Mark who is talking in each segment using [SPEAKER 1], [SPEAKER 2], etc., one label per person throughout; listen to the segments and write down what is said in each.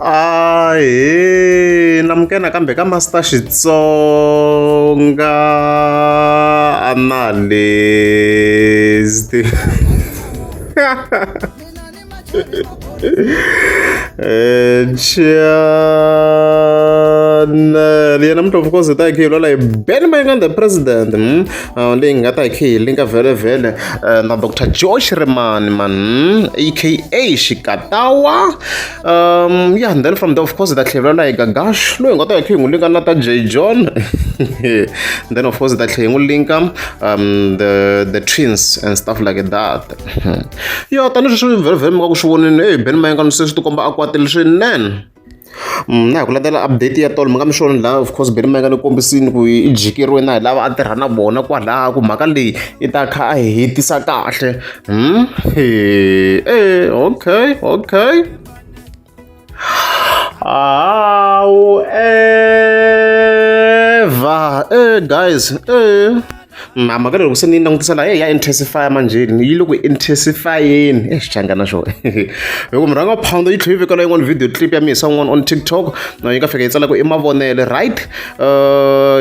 [SPEAKER 1] Ahee namukela nakambe ka Master Xitsonga Analyst. Channel ya namuntlha of course hi ta hi kha hi lwela hi Ben Mayengani the president leyi nga ta hi kha hi linka vhele na Dr Joe Shirimani man aka Xikatawa. Yeah, and then from there of course hi ta tlhela hi Gagash loyi hi nga ta hi kha hi n'wi linka na ta J John. Then of course hi ta tlhela hi n'wi linka the twins and stuff like that. Ya tanihi sweswi vhele vhele mi nga ku swi voneni hey Ben Mayengani se swi tikomba a kwatile swinene. Na hi ku landzela update ya tolo mi nga mi swi vona laha of course Benny Mayengani u kombisile ku i jikeriwe na hi lava a tirha na vona kwalaha ku mhaka leyi i ta kha a hi hetisa kahle. Okay okay. However, guys, mhaka leyi loko se ni yi langutisa laha ya intensify manjheni yi le ku intensifyeni e xichangana xona hi ku murhangaphandle yi tlhela yi vekela yin'wana video clip ya mihisa un'wana on TikTok na yi nga fika yi tsala ku i mavonele right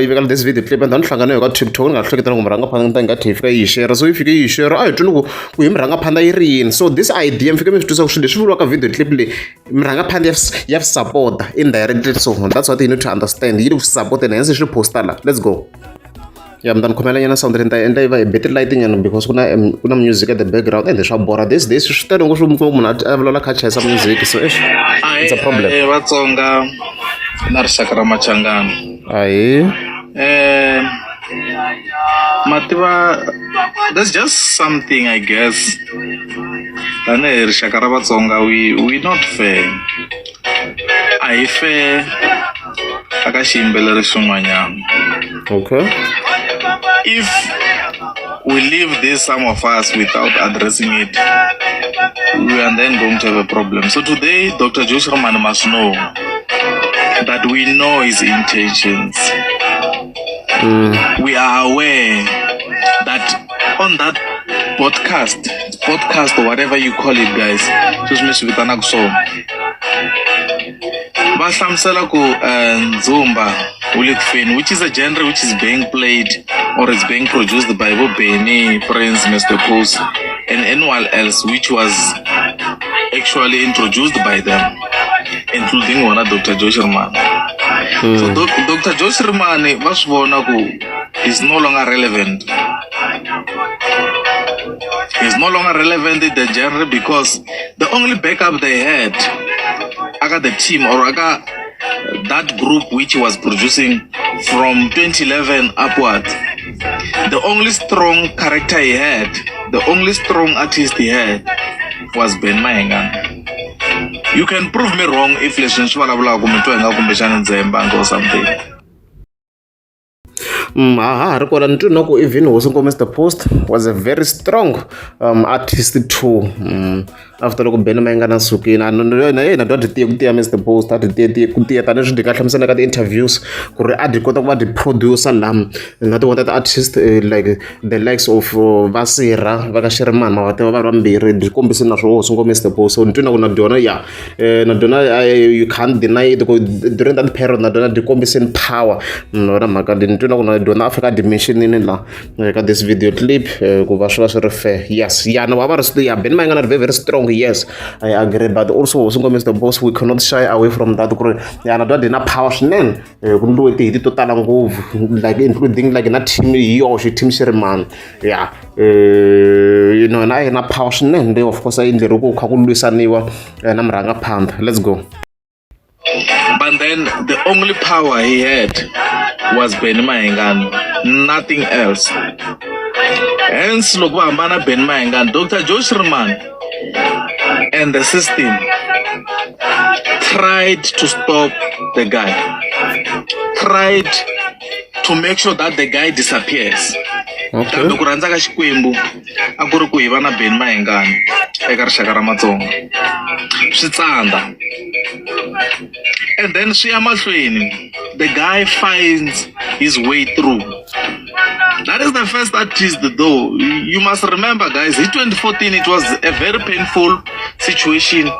[SPEAKER 1] yi vekela this video clip and then hlangane hi ka TikTok ni nga hleketela ku murhangaphandle ni ta nga tlhela yi fika yi share so yi fike yi share a hi twini ku hi murhangaphandle yi ri yini so this idea mi fike mi swi twisa ku swilo leswi vuriwaka video clip leyi murhangaphandle ya swi support indirectly so that's what you need to understand yi le ku swi support-eni hence swi posta la let's go. Ya mi ta ni khomela nyana sound leyi ni ta endla yi va hi beti light nyana because ku na music at the background ende swa borha this this swi tele ngopfu mi kuma munhu a vulavula kha a chayisa music so eish it's a problem.
[SPEAKER 2] Ahee Vatsonga na rixaka ra Machangani.
[SPEAKER 1] Ahee.
[SPEAKER 2] Mativa there's just something I guess tanihi rixaka ra Vatsonga we not fair a hi fair aka xiyimbeleri xin'wanyana.
[SPEAKER 1] Okay.
[SPEAKER 2] If we leave this, some of us, without addressing it, we are then going to have a problem. So today, Dr. Joe Shirimani must know that we know his intentions. We are aware that on that podcast or whatever you call it, guys, sweswi mi swi vitanaka swona, va hlamusela ku ndzumba wu le ku feni, which is a genre which is being played or is being produced by vo Benny, Prince, Mr. Post and anyone else, which was actually introduced by them, including wona Dr. Joe Shirimani. So Dr. Joe Shirimani va swi vona ku is no longer relevant. He's no longer relevant in the genre because the only backup they had, aka the team or aka that group which was producing from 2011 upwards, the only strong character he had, the only strong artist he had was Ben Mayengani. You can prove me wrong if leswi ni swi vulavulaka mi twa ingaku kumbexana ndzi hembanga or something.
[SPEAKER 1] Ha ha ri kwala ni twi na ku even hosi Nkomo Mr Post was a very strong artist too after loko Benny Mayengani a sukile na yena dya dyi tiye ku tiya Mr Post a dyi tiye tiye ku tiya tanihileswi dyi nga hlamusela ka ti-interviews ku ri a dyi kota ku va dyi producer la na tin'wana ta ti-artist like the likes of va Sirha va ka Shirimani ma va tiva va ri vambirhi dyi kombisile na swoho hosi Nkomo Mr Post so ni twi na ku na dyona ya na dyona you can't deny it ku during that period na dyona dyi kombisile power na mhaka leyi ni twi na ku na dyona a fika a dimensionini la ka this video clip ku va swi va swi ri fair yes ya na va va ri ya Benny Mayengani ri very very strong yes I agree but also hosi Nkomo Mr Boss we cannot shy away from that ku ri ya na dyona dyi na power swinene ku ndliwe tihiti to tala ngopfu like including like na team hi yoxe team Shirimani ya you know na yi na power swinene leyi of course a yi endleriwe ku kha ku lwisaniwa na murhangaphandle let's go.
[SPEAKER 2] But then the only power he had was Benny Mayengani, nothing else. Hence, loko va hambana Benny Mayengani, Dr. Joe Shirimani and the system tried to stop the guy, tried to make sure that the guy disappears.
[SPEAKER 1] Okay.
[SPEAKER 2] Kambe ku rhandza ka Xikwembu a ku ri ku hi va na Benny Mayengani eka rixaka ra Matsonga. Swi tsandza. And then swi ya mahlweni, the guy finds his way through. That is the first artist though. You must remember guys, in 2014 it was a very painful situation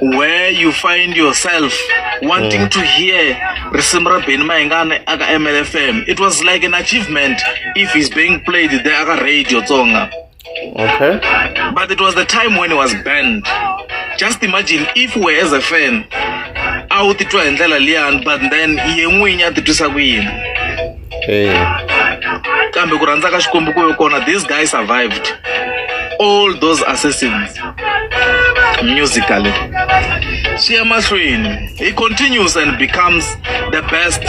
[SPEAKER 2] Where you find yourself wanting to hear risimu ra Benny Mayengani aka MLFM. It was like an achievement if he's being played there aka radio Tsonga. But it was the time when he was banned. Just imagine if we as a fan a wu titwa hi ndlela liyani, but then ye n'winyi a titwisa ku yini? Kambe ku rhandza ka Xikwembu ku ve kona, this guy survived all those assassins musically. Swi ya mahlweni, he continues and becomes the best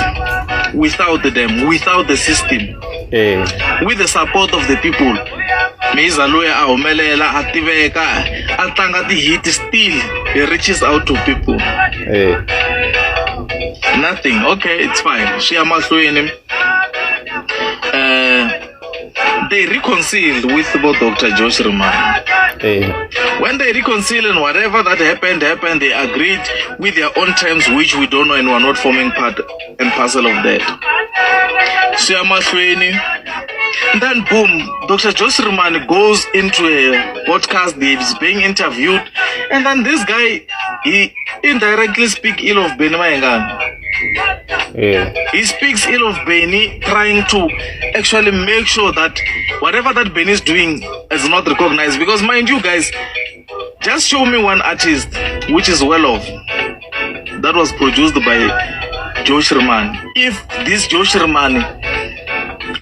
[SPEAKER 2] without them, without the system, with the support of the people. Miza loyi a humelela, a tiveka, a tlanga ti-hit, still he reaches out to people. Nothing. Okay, it's fine. Swi ya mahlweni, they reconciled with bo Dr Joe Shirimani. When they reconciled and whatever that happened happened, they agreed with their own terms, which we don't know and we're not forming part and parcel of that. Swi ya mahlweni, then boom, Dr Joe Shirimani goes into a podcast. He's being interviewed and then this guy, he indirectly speak ill of Benny Mayengani. He speaks ill of Benny, trying to actually make sure that whatever that Benny is doing is not recognized. Because mind you guys, just show me one artist which is well off that was produced by Joe Shirimani. If this Joe Shirimani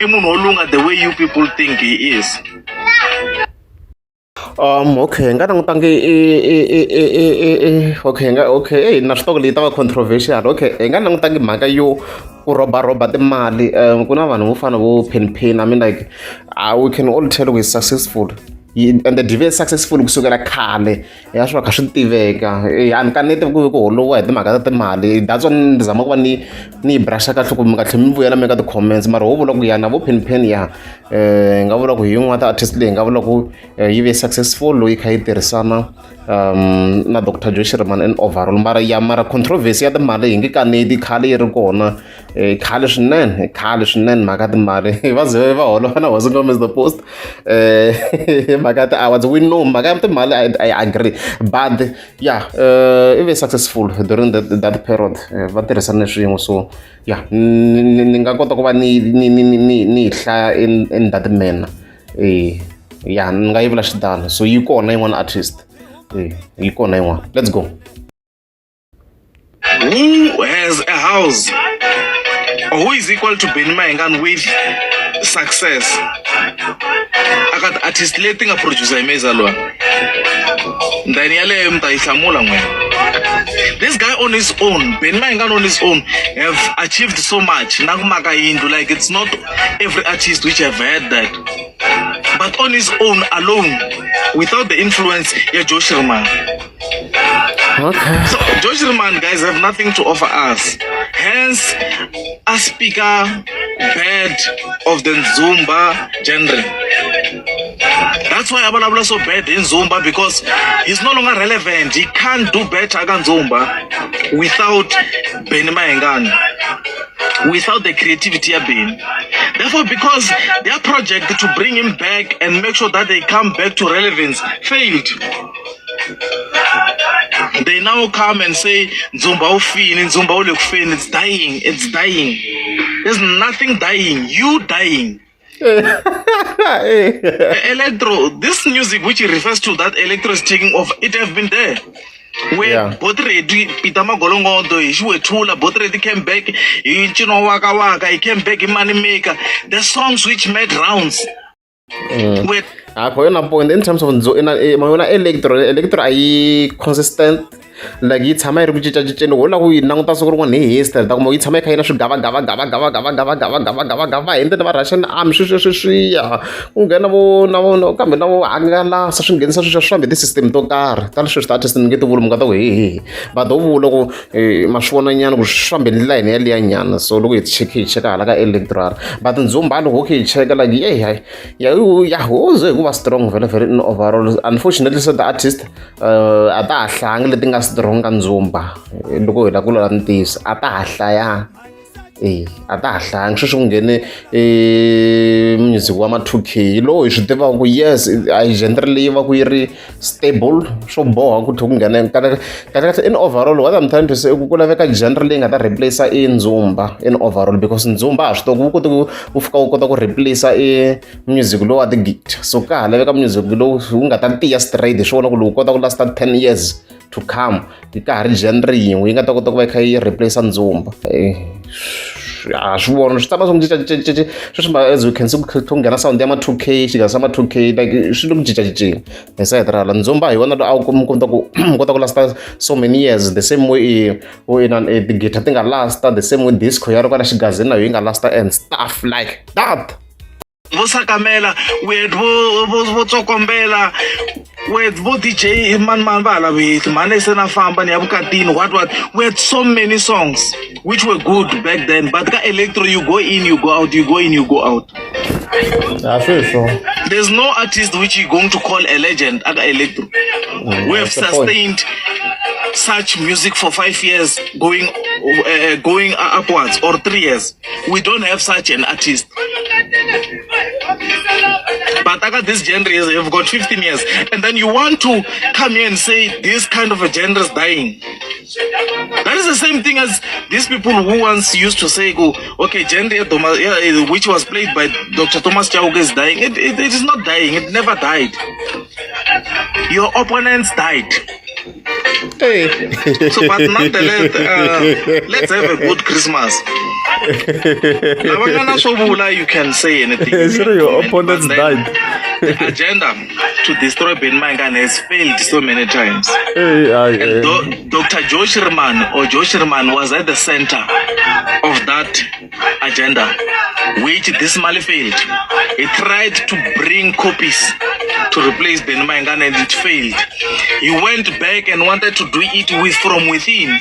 [SPEAKER 2] i munhu wo lunga the way you people think he is.
[SPEAKER 1] Okay, nga langutangi i okay nga okay, na swi tiva ku leyi ta va controversial. Okay, hi nga langutangi mhaka yo ku rhobarhoba timali. Ku na vanhu vo fana vo Penny Penny. I mean, like, we can all tell we successful and the ve successful kusukela khale ya swi va kha swi tiveka. A ni kaneti ku holowa hi timhaka ta timali. That's why ni zama ku va ni yi brusha kahle ku mi nga tlheli mi vuyela mi ka ti-comments, mara ho vula ku ya na vo Penny Penny ya hi nga vula ku hi yin'wana ta artist leyi hi nga vula ku yi ve successful loyi kha yi tirhisana na Dr Joe Shirimani in overall. Mara ya mara controversy ya timali hi nge kaneti, khale yi ri kona, khale swinene, khale swinene mhaka ya timali. Va ze va holova na hosi Ngoma is the Post mhaka ya ti-awards. We know mhaka ya timali, I agree, but yeah, i ve successful during that period. Va tirhisane swin'we, so yeah, ni nga kota ku va ni yi hlaya in that manner. Ya, ni nga yi vula xitano. So yi kona yin'wana artist, yi kona yin'wana. Let's go.
[SPEAKER 2] Who has a house or who is equal to Benny Mayengani with success aka ti-artist leti nga producer hi Meza luwa? Then yaleyo mi ta yi hlamula n'wina. This guy on his own, Benny Mayengani on his own, have achieved so much na ku maka yindlu. Like, it's not every artist which have had that, but on his own alone, without the influence ya Joe Shirimani. So Joe Shirimani guys have nothing to offer us. Hence, a speaker bad of the Nzumba genre. That's why a vulavula so bad in Nzumba, because he's no longer relevant. He can't do better than Nzumba without Benny Mayengani, without the creativity of Benny. Therefore, because their project to bring him back and make sure that they come back to relevance failed, they now come and say Nzumba wu fini, Nzumba wu le ku feni, it's dying, it's dying. There's nothing dying, you dying. Electro, this music which he refers to that electro is taking off, it have been there. Where Bot Ready, Peter Magolongodo, hi Xiwethula, Bot Ready came back, hi Ncino Waka Waka, he came back in Money Maker. The songs which made rounds. Where
[SPEAKER 1] Akho yona point in terms of ndzo ina yona electro a yi consistent, like yi tshama yi ri ku cincacinceni. Ho lava ku yi languta siku rin'wana hi history ta kuma yi tshama yi kha yi na swigava gava gava gava gava gava gava gava gava gava hi ndlela va Russian Army, sweswo sweswiya ku nghena vo na vo kambe na vo hangalasa swi nghenisa sweswo swi fambe ti-system to karhi ta leswi swi ta-artist ni nge ti vuli mi nga ta ku hi hi, but ho vula ku ma swi vona nyana ku swi fambe ndlela yini yaliya nyana. So loko hi cheke hi cheka hala ka electro hala, but ndzumba loko ho khe hi cheka, like yeyi hayi ya ya ho ze hi ku va strong vhele vhele in overall. Unfortunately, so the artist a ta ha hlayangi leti nga strong ka ndzumba. Loko hi lava ku lava ntiyiso, a ta ha hlayanga. E a ta ha hlangi sweswi ku nghene e music wa ma 2K lowu hi swi tivaka ku yes a hi genre leyi va ku yi ri stable swo boha ku tlhe ku nghena kahle kahle in overall what I'm trying to say ku laveka genre leyi nga ta replace i ndzumba in overall because ndzumba ha swi tiva ku wu kote ku wu fika wu kota ku replace i music lowu wa tigita so ka ha laveka music lowu wu nga ta tiya straight hi swona ku lowu kota ku last 10 years to come ka ha ri genre yin'we yi nga ta kota ku va yi kha yi replace ndzumba a swi vona swi tama swi cincacinca sweswi as you can see ku nghena sound ya ma 2K xiga sa ma 2K like swi le ku cincacinceni hi sayiti ra hala ndzumba hi wona lowu a wu mi kota ku mi kota ku lasta so many years the same way u inani tigita ti nga lasta the same way disco ya ri kwala xigazini na yo yi nga lasta and stuff like that.
[SPEAKER 2] Vo sakamela we had vo vo vo tsokombela we had vo DJ mani mani va ha laveki mhani se na famba ni ya vukatini what what we had so many songs which were good back then but ka electro you go in you go out you go in you go out
[SPEAKER 1] a sweswo
[SPEAKER 2] there's no artist which you going to call a legend aka electro we have
[SPEAKER 1] that's the point.
[SPEAKER 2] sustained such music for 5 years going upwards or 3 years. We don't have such an artist. But aka this genre is you've got 15 years, and then you want to come here and say this kind of a genre is dying. That is the same thing as these people who once used to say, "Go, okay, genre yeah, which was played by Dr. Thomas Chauke is dying." It is not dying. It never died. Your opponents died.
[SPEAKER 1] Hey.
[SPEAKER 2] So, but nonetheless, let's have a good Christmas. Lava nga na swo vula, you can say anything. You
[SPEAKER 3] Sure,
[SPEAKER 2] can
[SPEAKER 3] your
[SPEAKER 2] comment,
[SPEAKER 3] opponents
[SPEAKER 2] but then
[SPEAKER 3] died.
[SPEAKER 2] the agenda to destroy Ben Mayengani has failed so many times.
[SPEAKER 3] Hey, aye,
[SPEAKER 2] And
[SPEAKER 3] eh.
[SPEAKER 2] Dr. Joe Shirimani or Joe Shirimani was at the center of that agenda, which dismally failed. He tried to bring copies to replace Ben Mayengani and it failed. He went back and wanted to do it with from within.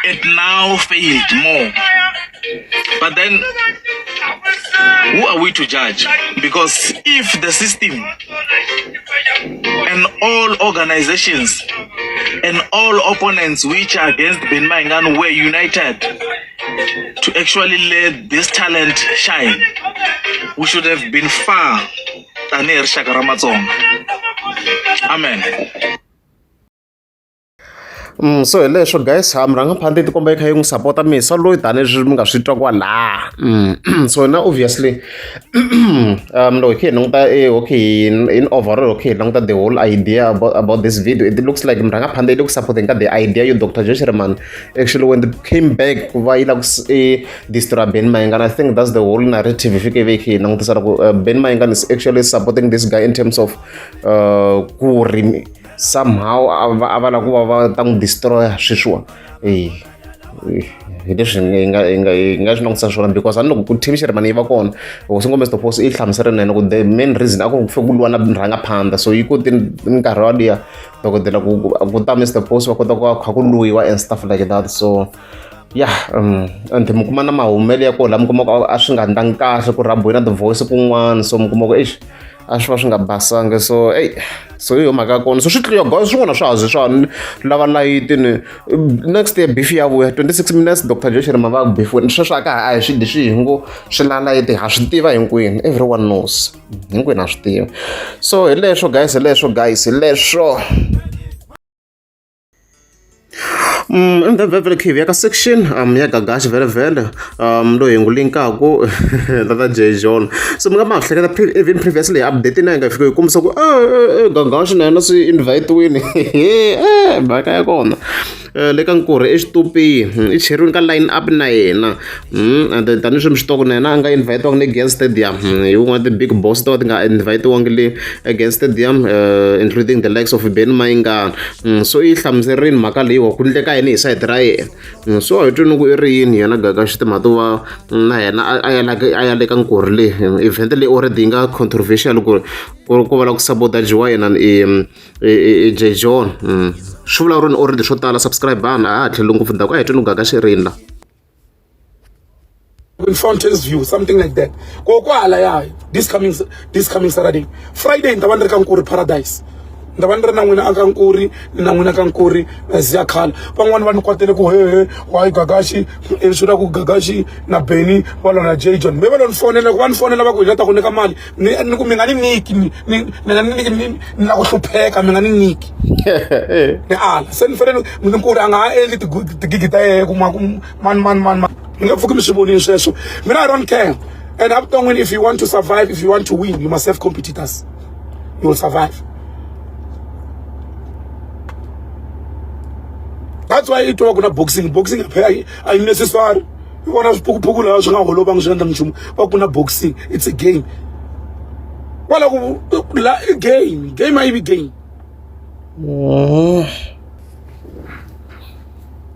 [SPEAKER 2] It now failed more. But then, who are we to judge? Because if the system and all organizations and all opponents which are against Ben Mayengani were united to actually let this talent shine, we should have been far tanihi rixaka ra Matsonga. Amen.
[SPEAKER 1] So hi leswo guys ha murhangaphandle yi tikomba yi kha yi n'wi sapota misa loyi tanihileswi mi nga swi twa kwala so na obviously loko hi kha hi languta okay in overall okay hi languta the whole idea about this video, it looks like murhangaphandle yi le ku supporteni ka the idea yo Dr. Joe Shirimani actually when they came back ku va yi lava ku destroy Ben Mayengani. I think that's the whole narrative yi fike yi ve yi kha yi langutisa ku Ben Mayengani is actually supporting this guy in terms of ku ri somehow a va lava ku va va ta n'wi destroy sweswiwa e hi leswi hi nga swi langutisa swona because a ni loko ku team Shirimani yi va kona hosi ngome Mr Post yi hlamuserile na yena ku the main reason a ku ri ku ku lwa na rhangaphandla so yi kote nkarhi wa liya dokodela ku ta Mr Post va kota ku va kha ku lwiwa and stuff like that. So yeah, and mi kuma na mahumelo ya kona la mi kuma ku a swi nga ndlangi kahle ku rhabiwe na ti-voice kun'wana so mi kuma ku eish a swi va swi nga basanga so ey so hi yo mhaka ya kona so swi tliya guys swin'wana swa ha zi swa lava layiti ni next year beef ya vuya 26 minutes Dr. Joe Shirimani va beef sweswo a ka ha a hi swi leswi hi ngo swi la layiti ha swi tiva hinkwenu, everyone knows, hinkwenu ha swi tiva. So hi leswo guys, hi leswo guys, hi leswo. And then vhele khe ya ka section ya Gagashi vhele vhele loyi hi n'wi linkaku tata J John. So mi nga ma hleketa even previously update na yi nga fika yi kombisa ku Gagashi na yena swi invite-wini mhaka ya kona le ka nkurhi exitupini i cheriwini ka line up na yena and then tanihileswi mi swi tiva ku na yena a nga invite-wangi le Giyani Stadium hi wun'wana ti-big boss to ka ti nga invite-wangi le Giyani Stadium, including the likes of Ben Mayengani. So yi hlamuserini mhaka leyiwa ku ndleka yini hi sayiti ra yena so a hi twini ku i ri yini yena Gagashi timhaka to va na yena a ya le ka nkurhi leyi event leyi already yi nga controversial ku va la ku sabotajiwa yena i J John swi vula rini already swo tala subscribe a ha tlheli ngopfu ndzhaku a hi twini ku Gagashi rini la.
[SPEAKER 4] In Fountains View, something like that. Ko kwala ya this coming Saturday. Friday ni ta va ni ri ka Nkuri Paradise. Ni ta va ni ri na n'wina aka Nkuri, ni na n'wina ka Nkuri Ziya khale. Van'wani va ni kwatele ku hehe why Gagashi swi vula ku Gagashi na Benny va lwa na J John. Me va lo ni fonela, loko va ni fonela va ku hi la ta ku nyika mali, ni ni ku mi nga ni nyiki ni ni ni nga ni nyiki ni ni la ku hlupheka mi nga ni nyiki. Ni ala se ni fanele ni Nkuri a nga ha endli tigigi ta yehe ku ma ku mani mani mani mani. Mi nga pfuki mi swi vonile sweswo. Mina I don't care. And evuton'wini if you want to survive, if you want to win, you must have competitors. You will survive. That's why i twa ku na boxing. Boxing phela a yi necessary. I vona swiphukuphuku laha swi nga holovangi swi endla nchumu. Va ku na boxing, it's a game. Kwala ku la i game, game a yi vi game.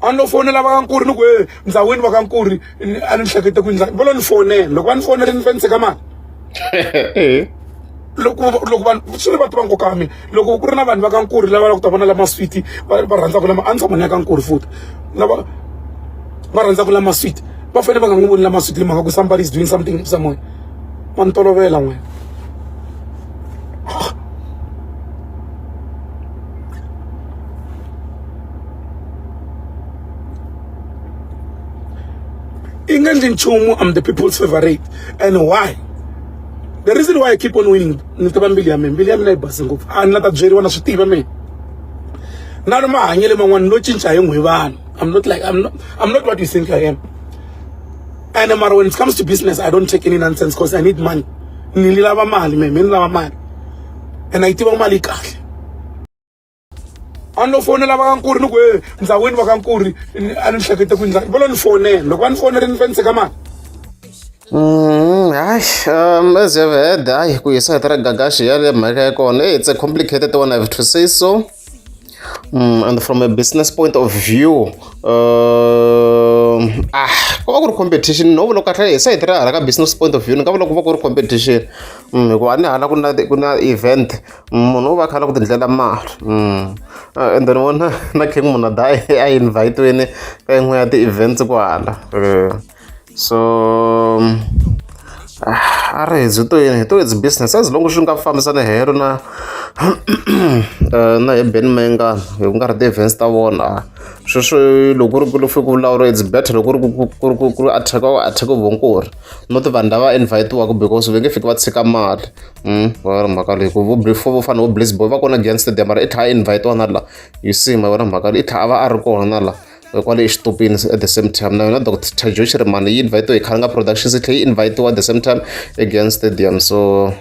[SPEAKER 4] A ni lo fonela va ka Nkuri ni ku e ndzawini va ka Nkuri a ni hlekete ku ndla va lo ni fonela. Loko va ni fonela ni fanele ni tshika mali. Loko loko vanhu swi ri va tiva nkoka wa mina. Loko ku ri na vanhu va ka Nkuri lava lava ku ta vona lama sweet va va rhandzaka lama a ni tshama ni ya ka Nkuri futhi lava va rhandzaka lama sweet va fanele va nga n'wi voni lama sweet hi mhaka ku somebody is doing something somewhere. Ma ni tolovela n'wina. I nga endli nchumu, I'm the people's favorite. And why? The reason why I keep on winning, ni tiva mbilu ya mina, mbilu ya mina yi base ngopfu. A ni la ta byeriwa na swi tiva mina. Na ri mahanyelo man'wana no cinca hi n'wi vanhu. I'm not like I'm not what you think I am. And mara when it comes to business, I don't take any nonsense because I need money. Ni lava mali me, ni lava mali. And I tiva mali kahle. A ni lo fonela va ka Nkuri ni ku e ndzawini va ka Nkuri a ni hlekete ku ndla va lo ni fonela. Loko va ni fonela ni fanele ni tshika mali.
[SPEAKER 1] Hayi, as you have heard, hayi ku hisa heta ra Gagashi ya le mhaka ya kona. Hey, it's a complicated one, I have to say so. And from a business point of view, ah, ku va ku ri competition. No vula kahle hi sayiti ra hala ka business point of view, ni nga vula ku va ku ri competition. Hikuva a ni hala ku na ku na event, munhu u va a kha a lava ku ti endlela mali. And then vona na King Munada a invite-wini ka yin'we ya ti-events kwahala. So a ri hi to yini hi to it's business as long swi nga fambisani helo na na hi Benny Mayengani hi ku nga ri ti-events ta vona. Sweswo loko ku ri ku fike ku vulavuriwa it's better loko ku ri ku ku ri ku ku attack ku attack vo Nkuri not vanhu lava invite-waka because va nge fiki va tshika mali. Va ri mhaka leyi ku vo before vo fana vo Bliss Boy va kona Giyani Stadium mara i tlhela a invite-wa na la. You see ma vona mhaka leyi i tlhela a va a ri kona na la kwale exitupini at the same time. Na yona Dr Joe Shirimani yi invite-iwe hi Khalanga Productions yi tlhela yi invite-iwa at the same time eGiyani Stadium. So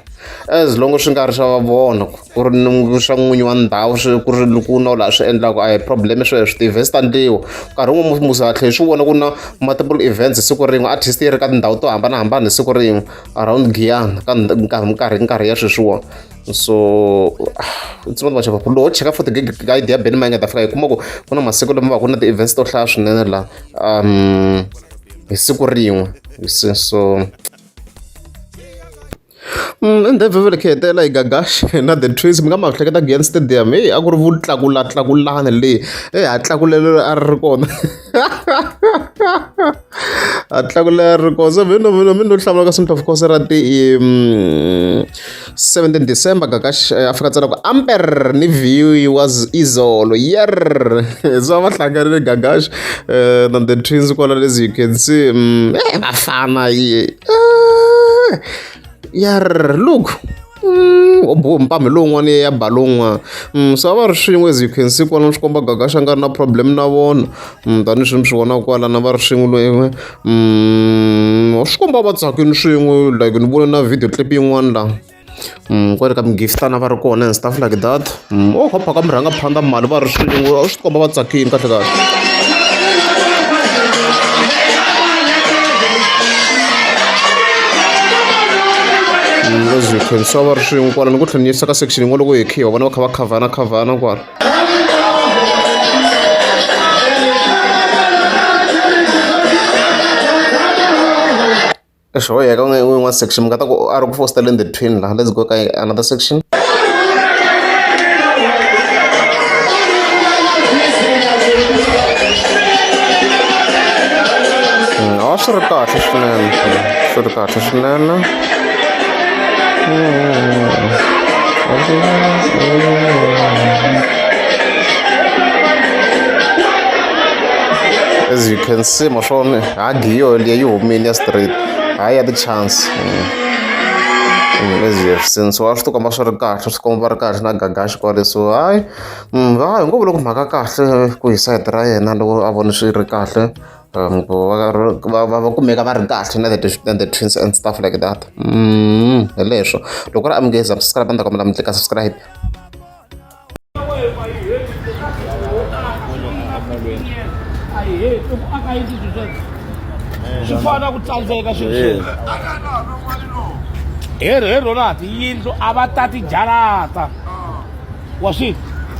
[SPEAKER 1] as long swi nga ri swa vona ku ri swa n'winyi wa ndhawu swi ku ri ku na laha swi endlaka a hi problem sweswo ti-events ta endliwa. Nkarhi wun'we musa ha tlhela swi vona ku na multiple events hi siku rin'we, artist yi ri ka tindhawu to hambanahambana hi siku rin'we around Giyani ka nkarhi nkarhi nkarhi ya sweswiwani. So it's not much of a problem. Loko cheka for guide ya Benny Mayengani ta fika hi kuma ku ku na masiku lama va ku na ti-events to hlaya swinene la hi siku rin'we. You see, so and then vhele khe hetelela hi Gagashi na the Twins mi nga ma hleketa Giyani Stadium hey a ku ri vutlakula tlakulani leyi hey a tlakulelo a ri ri kona a tlakulela ri kona so mi no mi no hlamula ka Smith of course ra ti 17 December Gagashi Afrika tsala ku amper ni view was izolo yer so va hlanganile Gagashi na the Twins kwala as you can see vafana yi yar look u biwe mpama hi lowun'wana ya ba lowun'wana. So a va ri swin'we as you can see kwalano swi komba Gagashi a nga ri na problem na vona tanihileswi mi swi vonaka kwalano va ri swin'we loyi swi komba va tsakile swin'we like ni vone na video clip yin'wana la kwale ka mi-gift-ana va ri kona and stuff like that. O kha phaka murhangaphandha mali va ri swin'we swi komba va tsakile kahle kahle. As you can see va ri swin'we kwala ni ku tlhela ni yisa ka section yin'wana loko hi khiwa vona va kha va khavana khavana kwala. Exo ya ka yin'wana section mi nga ta ku a ri ku fosteleni the twin la let's go ka another section. A swi ri kahle swinene swi ri kahle swinene. As you can see, maswona hagi yo liya yi humile ya straight, hayi ya ti-chance. As you have seen, so a swi ti komba swi ri kahle, swi komba va ri kahle na Gagashi kwale. So hayi, hayi ngo vula ku mhaka kahle ku hi side ra yena loko a vone swi ri kahle, ku va kumeka va ri kahle na the twins and stuff like that. Hi leswo loko ri amukeza subscribe, a ni ta kombela mi tlika subscribe.
[SPEAKER 3] Swi fana ku tsandzeka swilo sweswo he Ronald, yindlu a va tati jarata wa swi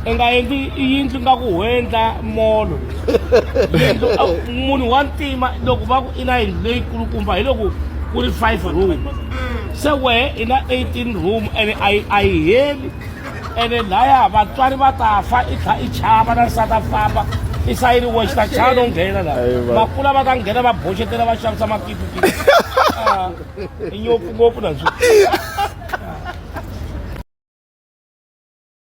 [SPEAKER 3] i nga endli yindlu nga ku wendla molo yindlu. Munhu wa ntima loko va ku i na yindlu leyikulukumba, hi loko ku ri five room, se wehe i na 18 room ene a yi heli. Ene laya vatswari va ta fa, i tlha i chava na nsati a famba i sayini wexe ta chava no nghena laha, makula va ta nghena va boxetela, va xavisa makipikipi. I ngopfu ngopfu na swi.